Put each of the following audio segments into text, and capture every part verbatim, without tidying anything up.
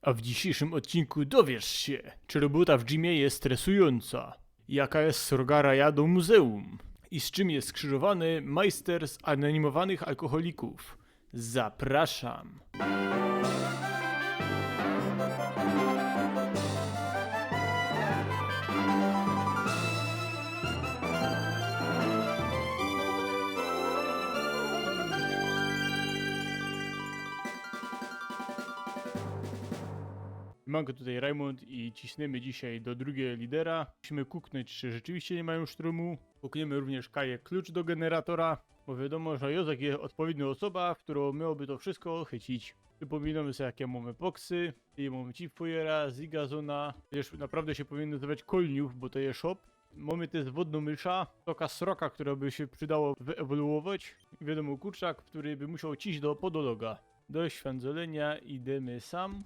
A w dzisiejszym odcinku dowiesz się, czy robota w gymie jest stresująca, jaka jest sroga raja do muzeum i z czym jest skrzyżowany majster z anonimowanych alkoholików. Zapraszam. Manko, tutaj Rajmund i ciśniemy dzisiaj do drugiego lidera. Musimy kuknąć, czy rzeczywiście nie mają szturmu. Kukniemy również kaje klucz do generatora, bo wiadomo, że Józek jest odpowiednią osobą, którą miałoby to wszystko chycić. Przypominamy sobie, jakie mamy boksy. I mamy Chipfoyera, Zigazona. Chociaż naprawdę się powinien nazywać Kolniów, bo to jest shop. Mamy też wodną mysza, taka sroka, która by się przydało wyewoluować. I wiadomo, kurczak, który by musiał ciś do podologa. Do świędzolenia idziemy sam.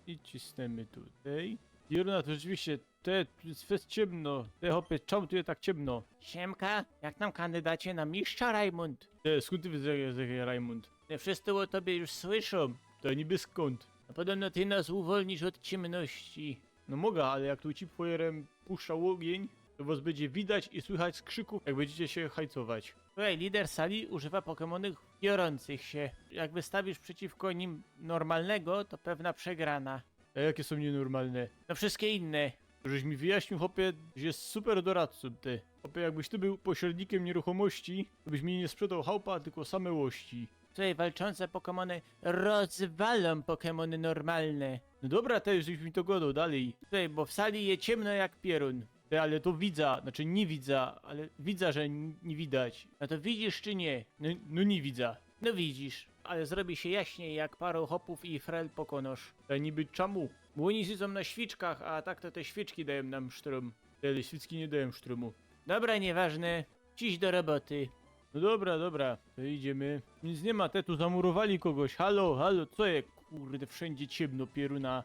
I cisnemy tutaj. Pieruna, to rzeczywiście, te, tu jest fest ciemno. Te, chłopie, czemu tu jest tak ciemno? Siemka, jak tam kandydacie na mistrza, Rajmund? Te, skąd ty wiesz, że, że Rajmund? No wszyscy o tobie już słyszą. To niby skąd? No podobno ty nas uwolnisz od ciemności. No mogę, ale jak tu Chipfoyerem puszczał ogień, to was będzie widać i słychać z krzyków, jak będziecie się hajcować. Słuchaj, lider Sali używa Pokemonów biorących się. Jak wystawisz przeciwko nim normalnego, to pewna przegrana. A jakie są nienormalne? No wszystkie inne. Żeś mi wyjaśnił, chłopie, że jest super doradcą, ty. Chłopie, jakbyś ty był pośrednikiem nieruchomości, to byś mi nie sprzedał chałupy, tylko same łości. Słuchaj, walczące Pokemony rozwalą Pokemony normalne. No dobra, ty, żeś mi to gadał dalej. Słuchaj, bo w Sali jest ciemno jak pierun. Ty, ale to widzę, znaczy nie widzę, ale widzę, że n-, nie widać. No to widzisz czy nie? No, no nie widzę. No widzisz, ale zrobi się jaśniej, jak parę chłopów i frel pokonasz. Te niby czemu? Bo oni siedzą na świeczkach, a tak to te świeczki dają nam sztrum. Te świeczki nie dają sztrumu. Dobra, nieważne. Ciś do roboty. No dobra, dobra, to idziemy. Nic nie ma, te tu zamurowali kogoś. Halo, halo, co je? Kurde, wszędzie ciemno, pieruna.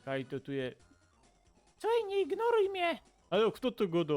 Kaj to tu je? Słuchaj, nie ignoruj mnie! Halo, kto to gada?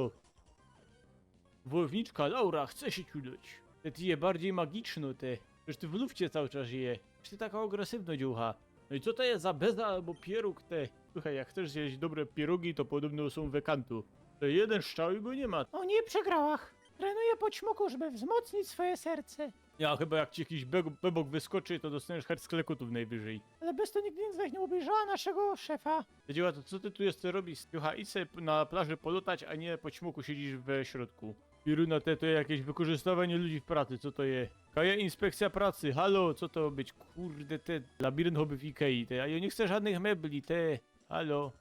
Wojowniczka Laura chce się ciulać. Te, ty je bardziej magiczno, te. Przecież ty w lufcie cały czas je. Przecież ty taka agresywna dziucha. No i co to jest za beza albo pieróg, te? Słuchaj, jak chcesz zjeść dobre pierogi, to podobno są we Kantu. To jeden strzał i go nie ma. O nie, przegrałach. Trenuję po ćmoku, żeby wzmocnić swoje serce. Ja chyba, jak ci jakiś bebok wyskoczy, to dostaniesz herc klekutów najwyżej. Ale bez to nigdy nie zajmie obejrzała naszego szefa. Dzieła, to co ty tu jeszcze robisz? Słuchaj, idź sobie na plaży polotać, a nie po ćmoku siedzisz we środku. Pieruna, te, to jakieś wykorzystywanie ludzi w pracy, co to je? Kaja inspekcja pracy, halo, co to być? Kurde, te, labirynt choby w Ikei, te, a ja nie chcę żadnych mebli, te, halo.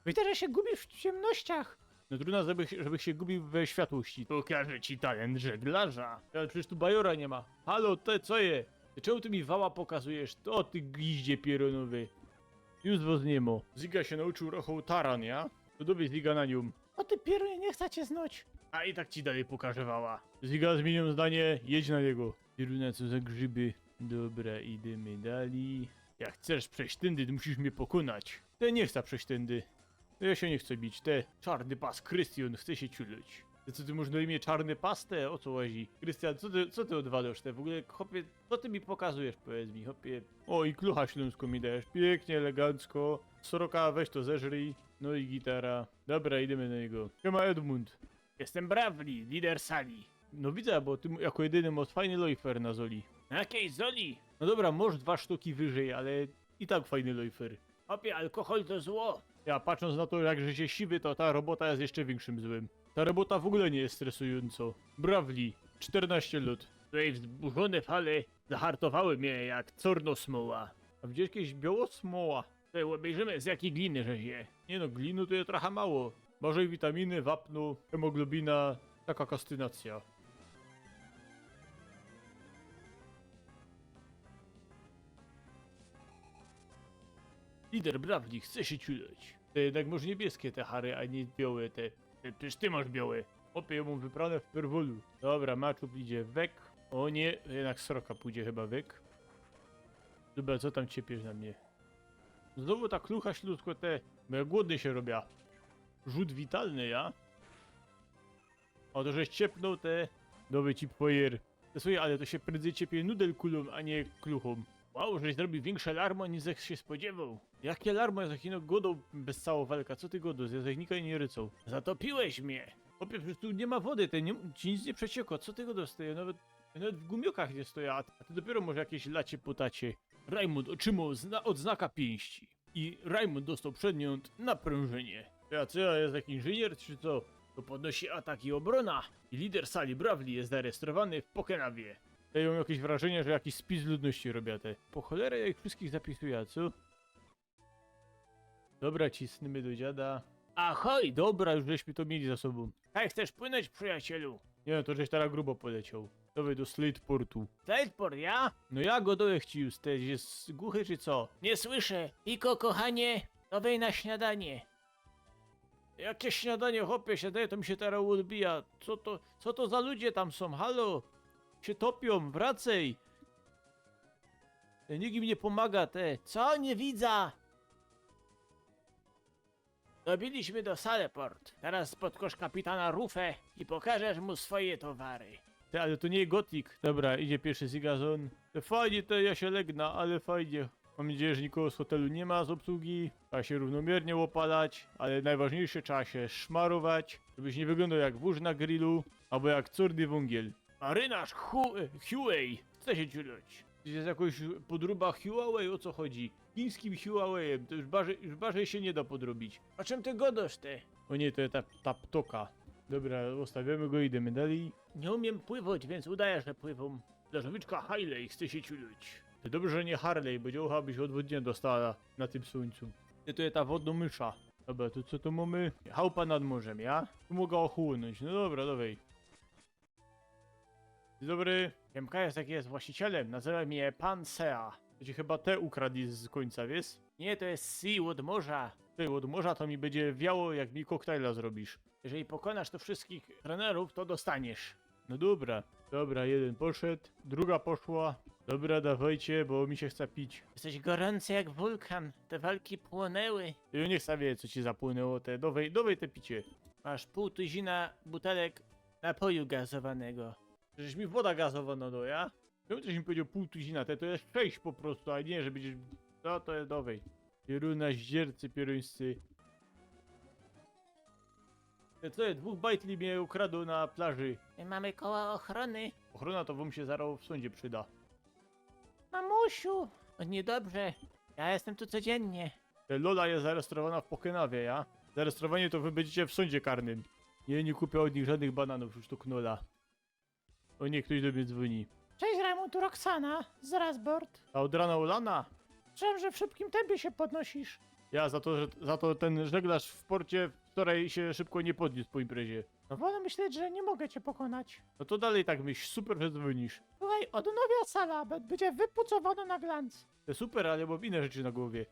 Widzę, że się gubisz w ciemnościach. No trudno, żebych, żebych się gubił we światłości. Pokażę ci talent żeglarza. Ale przecież tu bajora nie ma. Halo, te, co je? Ty, czemu ty mi wała pokazujesz? To ty giździe pierunowy. Już was nie ma. Ziga się nauczył rochą taran, ja? To dobij Ziga na nią. O ty pierunie, nie chcę cię znoć. A i tak ci dalej pokażę wała. Ziga, zmieniam zdanie, jedź na niego. Pieruna, co za grzyby. Dobra, idziemy dalej. Jak chcesz przejść tędy, to musisz mnie pokonać. Te, nie chcę przejść tędy. Ja się nie chcę bić, te. Czarny pas, Krystian, chce się ciulać. Ty, co ty masz na imię, Czarny Pas, te? O co łazi? Krystian, co ty, co ty odwalasz, te? W ogóle, chłopie, co ty mi pokazujesz, powiedz mi, chłopie? O, i klucha śląską mi dajesz, pięknie, elegancko. Sroka, weź to zeżryj. No i gitara. Dobra, idziemy do niego. Siema, Edmund. Jestem Bravely, lider Sali. No widzę, bo ty jako jedyny masz fajny loifer na Zoli. Jakiej Zoli? No dobra, masz dwa sztuki wyżej, ale i tak fajny loifer. Chłopie, alkohol to zło. Ja, patrząc na to, jak że się siwy, to ta robota jest jeszcze większym złym. Ta robota w ogóle nie jest stresującą. Bravely, czternaście lat. Tutaj wzburzone fale zahartowały mnie jak czorno smoła. A widziałeś kiedyś biało smoła? Tutaj obejrzymy, z jakiej gliny żeś je. Nie no, gliny to je trochę mało. Może i witaminy, wapno, hemoglobina, taka kastynacja. Lider Bravely chce się ciulać. To jednak może niebieskie te hary, a nie białe te. Ty, przecież ty masz białe. Chłopie, ja mam wyprane w perwolu. Dobra, Machop idzie wek. O nie, jednak sroka pójdzie chyba wek. Dobra, co tam ciepiesz na mnie? Znowu ta klucha śląsko, te. Bo ja głodny się robię. Rzut witalny, ja? O, to żeś ciepnął, te. Dobry ci płojer. Ty, słuchej, ale to sie prędzyj ciepie nudel kulōm, a niy kluchōm. Wow, żeś zrobiōł wiynksza larmo, niż żech sie spodziywoł. Jake larmo, żech ino godoł bez cołko walka? Co ty godosz? Żech nikogo niy rycoł. Zatopiłeś mie! Chopie, przeca tu niy ma wody, ty, niy, ci nic niy przeciekło. Co ty godosz, ty? Jŏ nawet, jŏ nawet w gumiokach niy stoja, a ty, a ty dopiyro może jakeś lacie potacie. Rajmund ôtrzymoł zna-, ôdznaka piyńści. I Rajmund dostoł przedmiot naprōnżynie. A co, jŏ żech inżynier, czy co? To podnosi atak i ôbrōna. I lider sali Brawli je zarejestrowany w Pokenawie. Jŏ mōm jakeś wrażynie, że jakiś spis ludności robiã, te. Po cholerã jŏ ich wszyjskich zapisujã, co? Dobra, cisnymy do dziada. Ahoj, dobra, już żeśmy to mieli za sobōm. Hej, chcesz płynōńć, przyjacielu? Niy, to żeś teroz grubo poleciał. Dŏwej do Slateportu. Slateport, ja? No ja godołech ci już, ty żeś głuchy czy co? Nie słyszę. Iko, kochanie, dŏwej na śniadanie. Jakie śniadanie, chopie, śniadanie to mi sie teroz ôdbijŏ. Co to, co to za ludzie tam sōm? Halo? Sie topiōm, wracej! Ty, nikt im niy pōmaga, ty. Co? Niy widzã! Dobiliśmy do Slateport. Teroz spotkosz kapitana Rufę i pokażesz mu swoje towary. Ty, ale to niy Gothic. Dobra, idzie piyrszy Zigazon. Ty, fajnie, to jŏ sie legnã, ale fajnie. Mōm nadzieja, że nikogo z hotelu niy ma z ôbsługi. Trzeba sie rōwnomiyrznie ôpalać, ale nojważniyjsze, trzeba sie szmarować, żebyś niy wyglōndoł jak wōrz na grillu, abo jak corny wōngiel. Marynarz Hu-, Huey chce sie ciulōńć. To je jakoś podroba Huawei, ô co chodzi? Chińskim Huaweijem, to już bardzij, już bardzij sie niy da podrobić. Ô czym ty godosz, ty? Ô niy, to je ta, ta ptoka. Dobra, ôstawiōmy go, idymy dalij. Niy umiym pływać, wiync udajã, że pływōm. Plażowiczka Hailey chce sie ciulōńć. To dobrze, że niy Harley, bo dziołcha byś ôdwodniynio dostała na tym słōńcu. Ty, to je ta wodnŏ mysza. Dobra, to co tu mōmy? Chałupa nad morzym, ja? Tu moga ôchłōnōńć, no dobra, dŏwej. Dzień dobry. Wiym, kto je, jaki je właścicielym. Nazywa mie pan Sea. To ci chyba te ukradli z kōńca, wiysz? Niy, to je Sea ôd morza. Ty, ôd morza to mi bydzie wiało, jak mi koktajla zrobisz. Jeżeli pokonasz tu wszyjskich trenerōw, to dostaniesz. No dobra. Dobra, jedyn poszoł, druga poszła. Dobra, dŏwejcie, bo mi sie chce pić. Jesteś gorōncy jak wulkan. Te walki płōnyły. Jŏ niy chcã wiedzieć, co ci zapłōnyło, te, dŏwej, dŏwej te picie. Masz pōł tuzina butelek napoju gazowanego. Żeś mi woda gazowōnŏ dŏ, ja? Czemu tyś mi powiedzioł pōł tuzina? Te to je sześć po prostu, a niy, że bydziesz... No to je, dŏwej. Pierōna, zdziercy pierōńscy. Te, co je? Dwōch bajtli mie ukradło na plaży. My mōmy koło ochrōny. Ôchrōna to wōm sie zarŏz w sōndzie przida. Mamusiu! Ô, niydobrze. Ja jestem tu codziennie. Te, Lola je zarejestrowana w Pokenawie, ja? Zarejestrowani to wy bydziecie w sōndzie karnym. Niy, niy kupiã ôd nich żŏdnych bananōw, już to knola. Ô niy, ftoś do mie dzwōni. Cześć, Rajmund, tu Roxana z Razbord. A ôd rana Olana? Słyszałem, że w szybkim tempie się podnosisz. Ja, za to, że, za to tyn żeglŏrz w porcie wczoraj sie szybko niy podniōs po imprezie. No, wolno myśleć, że nie mogę cię pokonać. No to dalij tak myśl, super, że dzwōnisz. Słuchaj, ôdnowia sala, b-, bydzie wypucowano na glanc. To super, ale mōm inne rzeczy na gowie.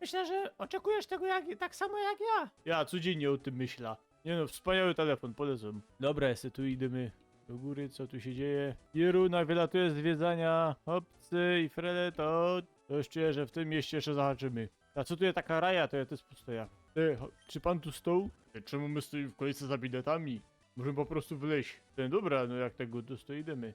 Myślę, że oczekujesz tego jak, tak samo jak ja. Ja codziynnie ô tym myślã. Niy no, wspaniały telefon, polecōm. Dobra, jeszcze tu idymy do gōry, co tu sie dzieje? Pierōna, wiela tu je zwiedzaniŏ, chopcy i frele, to coś czuję, że w tym mieście jeszcze zahaczymy. A co tu je taka raja, to je, to je pustoja. Ty, cho-, czy pan tu stoł? Ty, czemu my stoimy w kolejce za biletami? Możemy po prostu wleźć. Ty, dobra, no jak tak godosz, to idymy.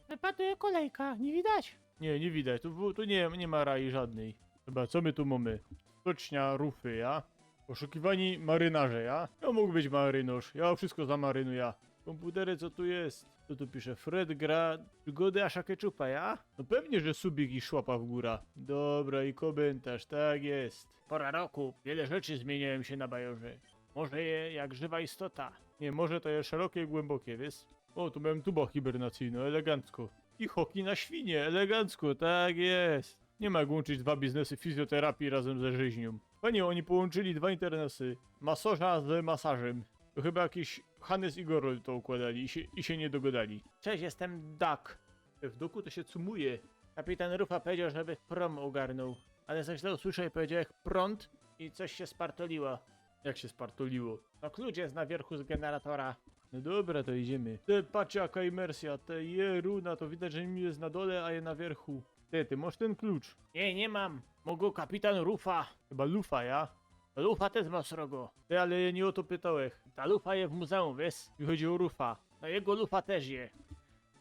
Wypadła kolejka, nie widać? Niy, niy widać, tu, tu niy, niy ma rai żŏdnyj. Dobra, co my tu mōmy? Stocznia Rufy, ja? Poszukiwanie marynarza, ja? Jŏ mōg być marynŏrz, jŏ wszysko zamarynujã. Kōmputery, co tu je? Co tu pisze? Fred gra przygody Asza Ketchupa, ja? No pewnie, że subik i szłapa w gōra. Dobra, i kōmentarz, tak je. Pora roku, wiele rzeczy zmiyniajōm sie na Bajorze. Morze je jak żywa istota. Niy, morze to je szerokie i głymbokie, wiysz? Ô, tu mōm tuba hibernacyjno, elegancko. I hoki na świnie, elegancko, tak je. Niy ma jak łōnczyć dwa biznesy fizjoterapii razym ze żyźniōm. Panie, ôni połōnczyli dwa interesy. Masorza z masarzym. To chyba jakiś Hannes i Gorold to ukłŏdali i sie, i sie niy dogodali. Cześć, jestem Duck. W Ducku to sie cumuje. Kapitan Rufa powiedzioł, żeby prom ôgarnōł. Ale za źle usłyszał i powiedzioł jak prōnd i coś sie spartoliło. Jak sie spartoliło? No klucz je na wiyrchu z generatora. No dobra, to idziemy. Ty, patrzcie, jaka imersjŏ, te, Jerōna, to widać, że niy je na dole, a je na wiyrchu. Ty, ty mŏsz tyn klucz? Niy, niy mōm. Mōm go kapitan Rufa. Chyba Lufa, ja? Lufa tyż mŏ srogo. Ty, ale jŏ niy ô to pytołech. Ta lufa je w muzeum, wiysz? Mi chodzi ô Rufa. No jego lufa tyż je.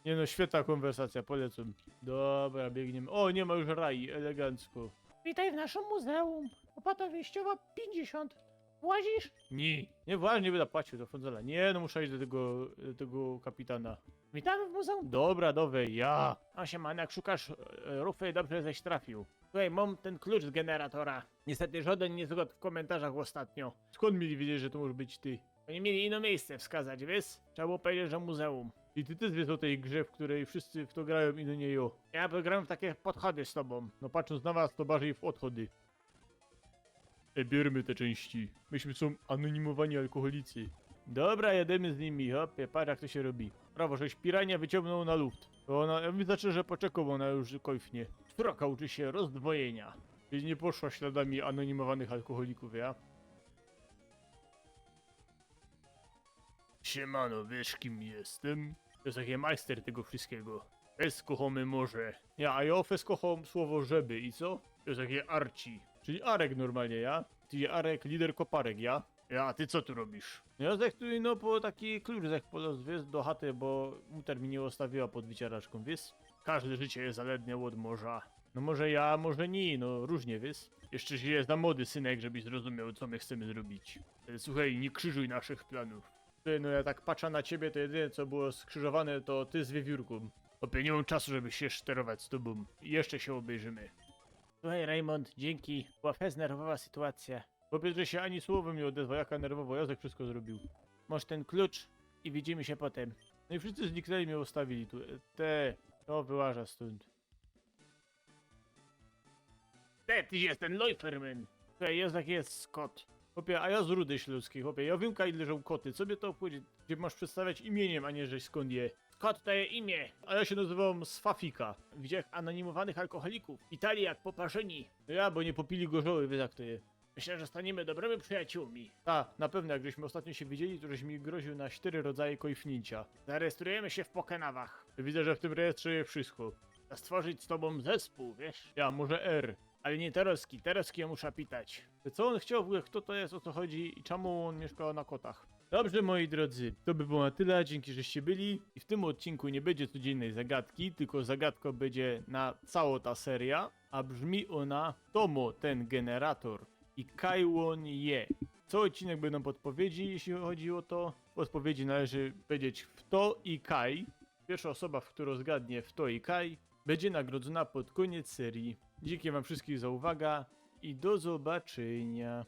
Niy no, świetna konwersacyjŏ, polecōm. Dobra, biygniym. O, niy ma już Rai, elegancko. Witej w naszym muzeum. Ôpłata wyjściowŏ piyńćdziesiōnt. Włazisz? Niy, niy włażę, niy bydã płaciōł, to fōndzela. Niy no, muszã iś do tego, do tego kapitana. Witamy w muzeum. Dobra, dowej, ja. A siema, jak szukasz e, rufy, dobrze żeś trafiōł. Słuchej, mōm tyn klucz z generatora. Niystety żŏdyn niy zgŏdł w kōmyntarzach ôstatnio. Skōnd mieli wiedzieć, że to możesz być ty? Ôni mieli ino miyjsce wskazać, wiysz? Trzeba było pedzieć, że muzeum. I ty tyż wiysz ô tyj grze, w kerej wszyscy w to grajōm i do niej jo. Ja by grajōm w take podchody z tobōm. No patrząc na was, to bardzij w odchody. E, bierzmy te czynści. Myśmy sōm anonimowani alkoholicy. Dobra, jedymy z nimi, hopie, park jak to sie robi. Prawo, żeś pirania wyciōngnōł na luft. To ôna, ja mi znaczy, że poczekōm, ôna już kojfnie. Sroka uczy sie rozdwojenia. Czyli niy poszła śladami anonimowanych alkoholików, ja? Siemano, wiysz kim jestym? To je taki majster tego wszyskigo. Fest kochōmy morze. Ja, a jo fest kochōm słowo żeby i co? To je taki Arci. Czyli Arek normalnie, ja? Ty je Arek, lider koparek, ja? Ja, a ty co tu robisz? No jo zech tu ino po taki klucz zech polŏz, wiysz, do chaty, bo muter mi niy ôstawiyła pod wycieraczkōm, wiysz? Kożde życie je zaledne ôd morza. No może ja, może niy, no rōżnie, wiysz? Jeszcze żeś za młody, synek, żebyś zrozumioł, co my chcemy zrobić. E, słuchej, niy krzyżuj naszych planōw. Ty, no ja tak patrzã na ciebie, to jedyne co było skrzyżowane, to ty z wiewiórkōm. Chopie, niy mōm czasu, żeby sie szterować z tobōm. Jeszcze sie ôbejrzymy. Słuchej, Raymond, dziynki. Była fest nerwowa sytuacyjŏ. Chopie, że sie ani słowym niy ôdezwoł, jaka nerwowo, jo zech wszysko zrobiōł. Mŏsz tyn klucz i widzimy sie potym. No i wszyscy zniknęli, mie ôstawiyli tu. E, te, to wyłażã stōnd. Te, ty jest tyn Leuferman. Słuchej, jo zech je Scott. Chopie, a jo z Rudy Ślōnskij, chopie. Jo wiym, kaj leżōm koty. Co mie to ôbchodzi? Ciã mŏsz przedstawiać imiyniym, a niy żeś skōnd je. Scott to je imię. A jo sie nazywōm Swafika. Widziałech anonimowanych alkoholikōw. Pitali jak poparzyni. No ja, bo niy popili gorzoły, wiysz jak to je. Myślã, że staniemy dobrymi przijaciołmi. Ta, na pewno, jak żeśmy ôstatnio sie widzieli, to żeś mi groziōł na sztyry rodzaje kojfniyncio. Zarejestrujemy sie w Pokenawach. Widzã, że w tym rejestrze je wszysko. Trzeba stworzić z tobōm zespōł, wiysz? Ja, może R. Ale niy terŏzki, terŏzki jo muszã pitać. Co ôn chcioł w ogōle, fto to je, ô co chodzi i czymu ôn miyszkŏ na kotach? Dobrze, moi drodzy, to by było na tyle. Dziynki, żeście byli. I w tym ôdcinku niy bydzie codziynnej zagadki, tylko zagadka bydzie na cołkŏ ta seryjŏ, a brzmi ôna: fto mŏ tyn generator i kaj ôn je? Co ôdcinek bydōm podpowiedzi, jeźli chodzi ô to. Podpowiedzi należy pedzieć fto i kaj. Piyrszŏ ôsoba, fto zgadnie fto i kaj, bydzie nagrodzōna pod kōniec seryje. Dziynki wōm wszyjskij za uwagã i do zobaczyniŏ.